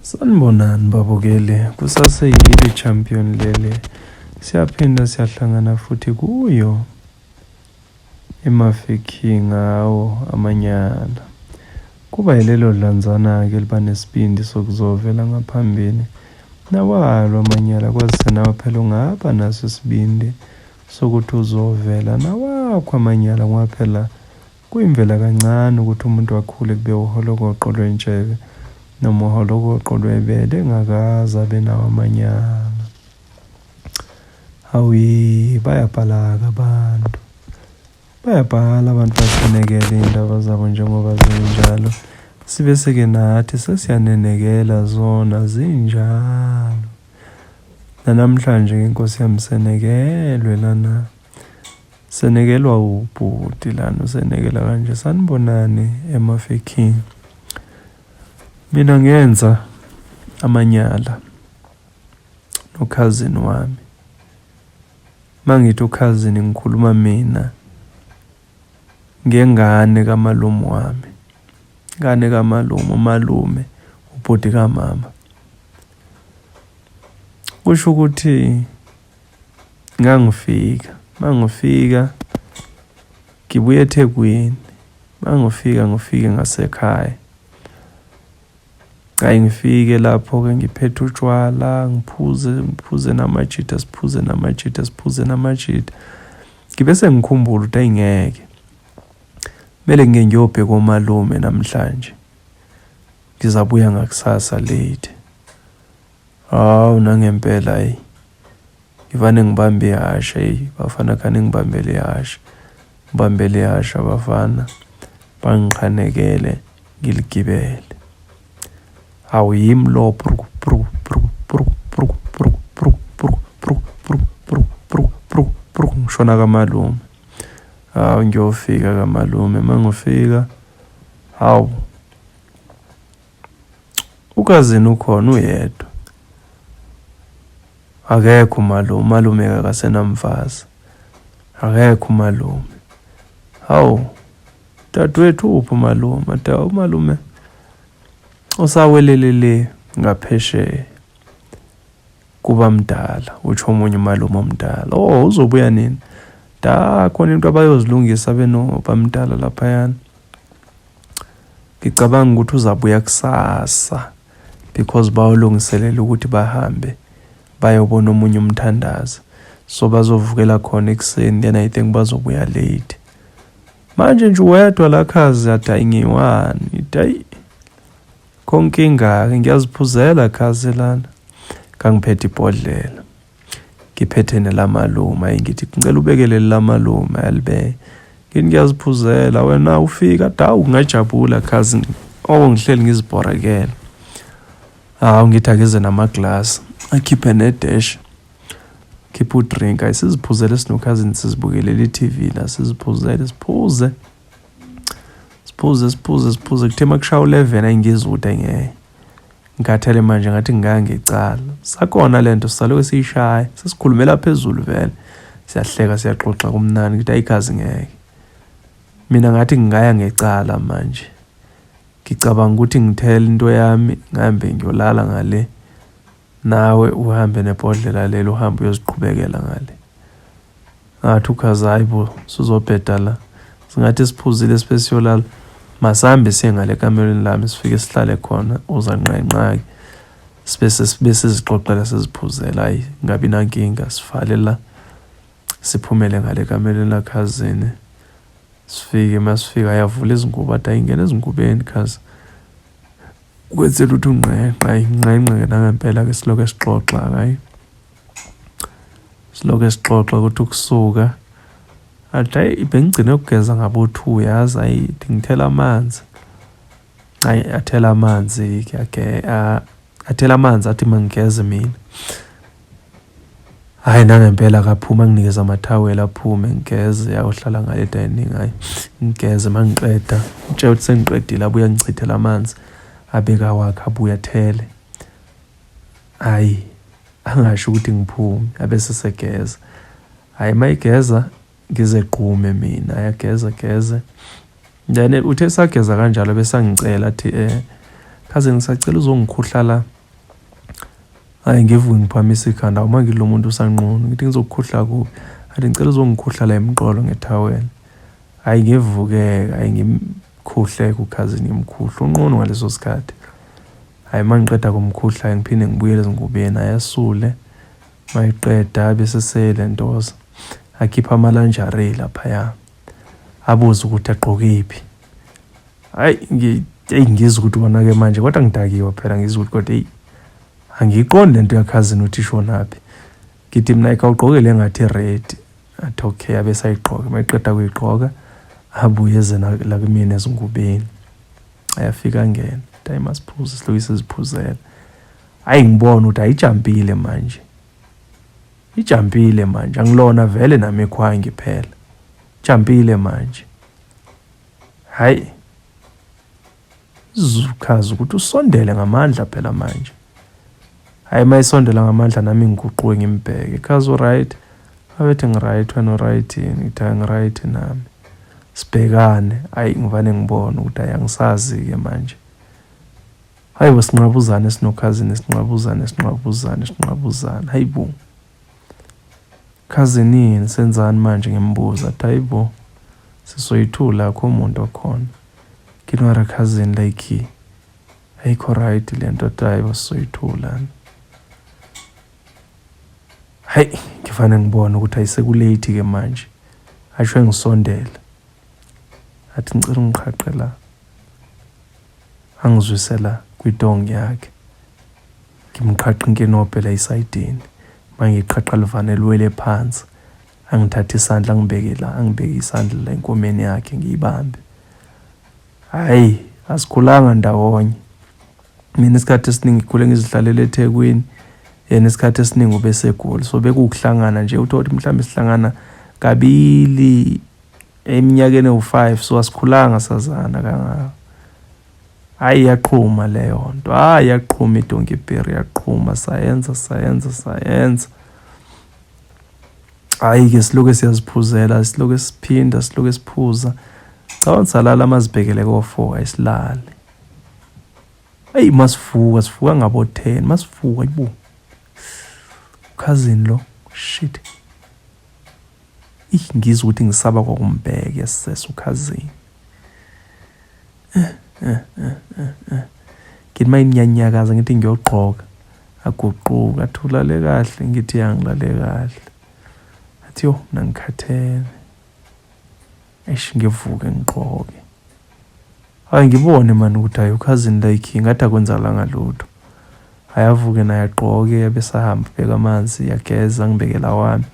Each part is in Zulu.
Sanibonani babukeli, kusaseyilo i-champion leli. Siyaphinda siyahlangana futhi kuyo iMafeking ngawo amanyala. Kuba yilelo dlanzana-ke eliba nesibindi sokuzovela ngaphambili nawalo amanyala kwazise nawe phela ungaba naso isibindi sokuthi uzovela nawakho amanyala ngoba phela Kuyimvela kancane ukuthi umuntu akhule kube uholokoqo lwentshebe noma uholokoqo lwebele engakaze abe nawo amanyala. Hawu bayabhala-ke abantu. Bayabhala abantu basinekele iy'ndaba zabo njengoba zinjalo. Sibe seke nathi sesiyanenekela zona zinjalo. Nanamhlanje-ke Nkosi yami senekelwe lana. Senekelwa ubhuti lana usenekela kanje sanibonani eMafeking. Mina ngenza amanyala nokhazini wami. Mangithi ukhazini ngikhuluma mina ngengane kamalume wami. Ngane kamalume, umalume, ubhuti kamama. Kusho ukuthi Ngangifika, mangifika ngibuya eThekwini, mangifika ngifike ngasekhaya. Hhayi ngifike lapho-ke ngiphethe utshwala ngiphuze ngiphuze namajita siphuze namajita siphuze namajita. Ngibe sengikhumbula ukuthi ayi ngeke, kumele ngike ngiyobheka omalume namhlanje, ngizabuya ngakusasa late. Hawu nangempela ayi ngivane ngibambe ihhashi eyi bafana khani ngibambele ihhashi ngibambele ihhashi abafana bangiqhanekele ngiligibele hawu yimi lo pru pru pru pru pru pru pru pru pru pru pru pru pru pru ngishona kamalume hawu ngiyofika kamalume uma ngifika hawu Ukazini ukhona uyedwa. Akekho umalume, umalume akasenamfazi. Akekho umalume. Hawu, dadewethu uphi umalume? Ade umalume usawelele le ngaphesheya kuba mdala, utsho omunye umalume omdala. Oh, uzobuya nini? Da khona into abayozilungisa benobamdala laphayana. Ngicabanga ukuthi uzabuya kusasa because bawulungiselela ukuthi bahambe bayobona omunye umthandazi so bazovukela khona ekuseni then I think bazobuya late manje nje uwedwa la khazi athi ayi ngiyi-one ngithi ayi konkinga-ke ngiyaziphuzela khazi lana kangiphethe ibhodlela ngiphethe nelamalume ayi ngithi ngicela ubekele lamalume alibeke ngithi ngiyaziphuzela wena ufika dawu ngajabula khazi oko ngihleli ngizibhorekele hawu ngithi akeze namaglasi akhiphe nedash khiphe udrink ayi siziphuzele sinokhazini sizibukelele i-tv la siziphuzele siphuze siphuze siphuze siphuze kuthe uma kushaya u-11 ayingizwa ukuthi angeke Ngikhathele manje ngathi ngingangecala. Sakona lento sisaloke siyishaya, sesikhulumela phezulu vele. Siyahleka siyaxoxa kumnandi ngithi ayikhazi ngeke. Mina ngathi ngingaya ngecala manje. Ngicabanga ukuthi ngithele into yami ngihambe ngiyolala ngale. Nawe uhambe nebhodlela leli uhambe uyoziqhubekela ngale. Ngathi ukhazi hayi bo suzobheda la. Singathi siphuzile sibe siyolala. Masihambe siye ngale ekamelweni lami sifike sihlale khona uzanqenqake. Sibe sibe sizixoxela siziphuzela hayi ngabi nankinga sivale la. Siphumele ngale ekamelweni lakhazini. Sifike masifika ayavula izingubo athi ayingena ezingubeni khazi. Kwenzela ukuthi ungqenqe ayi ngqenqe nangempela ke silokhu esixoxa hayi. Silokhu esixoxa ukuthi ukusuka athi hayi bengigcine ukugeza ngabo-two yazi ayi ngithela amanzi hayi athela amanzi-ke ake athela amanzi athi mangigeze mina hhayi nangempela akaphuma anginikeze amathawela aphume ngigeze ayohlala ngale dining hhayi ngigeze mangiqeda ngitshela ukuthi sengiqedile abuye angichithele amanzi abeke awakhe abuye athele Hhayi, angasho ukuthi ngiphume abese segeza. Hhayi uma igeza ngizegqume mina, ayageza geze. Then uthe esageza kanjalo bese angicela athi eh Cousin, ngisacela uzongikhuhla la. Hhayi, ngivuke ngiphakamisa ikhanda, uma ngilo muntu usanqunu, ngithi ngizokukhuhla kuphi? Athi ngicela uzongikhuhla la emqolo ngethawela. Hhayi, ngivuke-ke, hhayi ngimkhuhle-ke ukhazini, ngimkhuhle unqunu ngaleso sikhathi. Hhayi, uma ngiqeda kumkhuhla ngiphinde ngibuyele ezingubeni, ayasule. Mayiqeda bese selentoza, akhiphe ama-lingerie laphaya, abuze ukuthi agqoke iphi. Hhayi, eyi ngizwe ukuthi wona-ke manje kodwa ngidakiwe phela, ngizwe ukuthi kodwa eyi angiyiqondi lento yakhazini ukuthi ishonaphi. Ngithi mina khawugqoke le ngathi red. Athi okay, abese ayigqoke. Mayiqeda kuyigqoka abuye eze la kumina ezingubeni. Ayafika angena, athi hayi masiphuze, siloku siziphuzela. Hhayi, ngibona ukuthi ayijampile manje, ijampile manje, angilona vele nami ekhwangi phela, ijampile manje. Hhayi, uzukhazi ukuthi usondele ngamandla phela manje. Hhayi, uma esondela ngamandla nami ngiguquke ngimbheke. Khazi u-right? Abethi ngi-right, wena u-right yini? Ngithi hhayi ngi-right nami. Sibhekane, hhayi ngivane ngibone ukuthi hhayi angisazi-ke manje. Hhayi bo, sinqabuzane sinokhazini, sinqabuzane, sinqabuzane, sinqabuzane. Hayi bo. Cousin yini, senzani manje? Ngimbuza, athi hayi bo, sisoyithula, akho muntu okhona. Ngithi mara cousin, like ayikho right le nto. Athi hayi bo, sisoyithula. Hayi, ngifane ngibone ukuthi ayiseku-late-ke manje. Asho engisondela, athi ngicela ungiqhaqhe la, angizwisela kwidong yakhe. Ngimqhaqha inkinobho la esayidini, mangiqhaqha livane liwele phansi. Angithathe isandla angibeke la, angibeke isandla la enkomeni yakhe ngiyibambe. Hhayi, asikhulanga ndawonye. Mina isikhathi esiningi ngikhule ngizihlalele eThekwini, yena isikhathi esiningi ubeseGoli. So bekuwukuhlangana nje, uthole ukuthi mhlawumbe sihlangana kabili eminyakeni ewu-5, so asikhulanga sazana kangako. Hhayi, iyaqhuma leyo nto, hhayi iyaqhuma i-donkey beer, iyaqhuma, sayenza sayenza sayenza. Hhayi-ke siloke siyaziphuzela, siloke siphinda, siloke siphuza. Cabanga salala mazibhekele ko-4, ayisilale. Eyi masivuka, sivuka ngabo-10, masivuka ayibo. Cousin lo, shit. Ih, ngizwe ukuthi ngisaba kwakumbheka esese ukhazini. Ngithi uma ngiyanyakaza ngithi ngiyogqoka, aguquke athi ulale kahle, ngithi ya ngilale kahle. Athi yo mina ngikhathele. Eish, ngivuke ngigqoke. Hayi ngibone mani ukuthi hayi ukhazini like ngathi akwenzakalanga lutho. Hhayi avuke naye agqoke abese ahamba abheka amanzi, ageza, angibekela awami,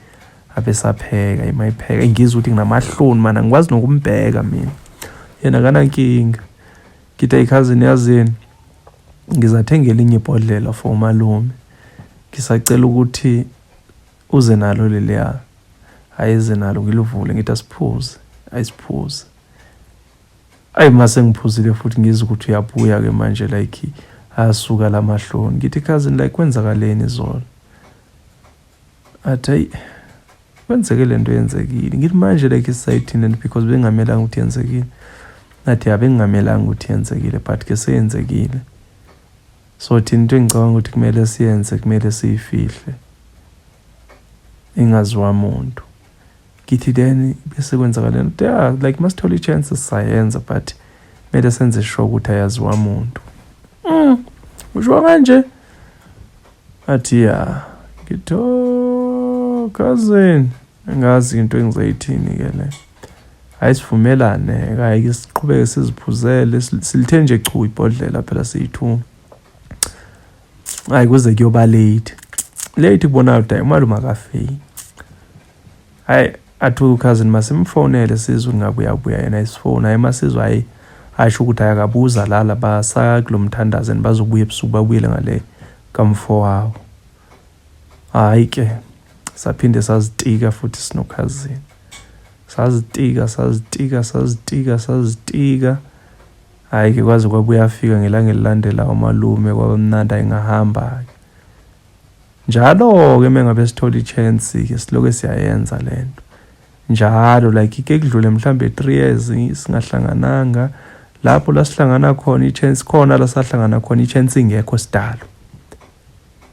abese apheka. Uma epheka ngizwe ukuthi nginamahloni mani, angikwazi nokumbheka mina. Yena akanankinga. Ngithi hayi cousin, yazini ngizathenga elinye ibhodlela for umalume. Ngisacela ukuthi uze nalo leliya. Hhayi eze nalo, ngilivule ngithi asiphuze, ayisiphuze. Ayi mase ngiphuzile futhi ngizwe ukuthi uyabuya-ke manje like asuka la mahloni. Ngithi cousin, like kwenzakaleni izolo? Athi hayi kwenzeke lento yenzekile. Ngithi manje like isayithini lento, because bengamelanga ukuthi yenzekile. Athi ya, bengingamelanga ukuthi yenzekile, but ke seyenzekile. So thina into engicabanga ukuthi kumele siyenze, kumele siyifihle, ingaziwa muntu. Ngithi then bese kwenzakaleni? Yeah, like masithola i-chance sisayenza, but kumele senze sure ukuthi ayaziwa muntu. Usho kanje? Athi ya. Ngithi oh cousin, angazi into engizoyithini-ke le. Hayi sivumelane-ke, hhayi siqhubeke siziphuzele, silithe nje chu ibhodlela phela siyi-two. Hhayi kuze kuyoba late. Late kubonakala ukuthi hhayi umalume akafiki. Hhayi athi ukhazini masimfonele sizwe ngabe uyabuya yena isifoni. Hhayi masizwe, hhayi asho ukuthi hhayi akabuza lala basakulo mthandazo and bazobuya ebusuku babuyele ngale kamfowabo. Hhayi-ke saphinde sazitika futhi sinokhazini. Sazitika, sazitika, sazitika, sazitika. Hhayi-ke kwaze kwabuya afika ngelanga elilandelayo umalume, kwaba mnandi, hhayi ngahamba-ke. Njalo-ke uma ngabe sithola i-chance-ke siloke siyayenza lento. Njalo like ike kudlule mhlambe 3 years singahlangananga, Lapho la sihlangana khona i-chance khona la sahlangana khona i-chance ingekho sidalo.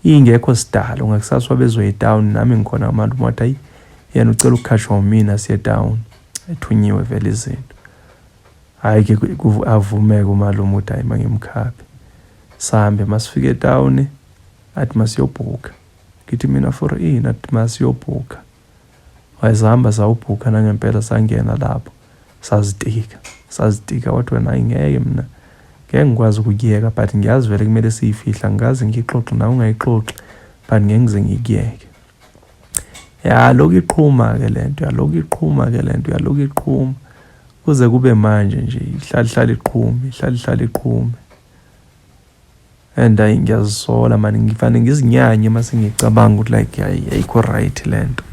Ingekho sidalo ngakusasa wabezoya etown nami ngikhona umalume wathi ayi yena ucela ukukhashwa umina siye etown. Ethunyiwe vele izinto. Hhayi ke avumeke umalume ukuthi hhayi mangimkhaphe. Sihambe masifika etown athi masiyobhukha. Ngithi mina for ini? Athi masiyobhukha. Wayesihamba sawubhukha nangempela sangena lapho sazitika sazitika wathi wena hayi ngeke mina ngeke ngikwazi ukukuyeka but ngiyazi vele kumele siyifihla ngikaze ngiyixoxe nawe ungayixoxi but ngeke ngize ngikuyeke. Yaloku iqhuma-ke le nto yaloku iqhuma-ke le nto yaloku iqhuma kuze kube manje nje ihlale ihlale iqhume ihlale ihlale iqhume. And ayi ngiyazisola mani ngifane ngizinyanye uma sengicabanga ukuthi like hayi ayikho right le nto.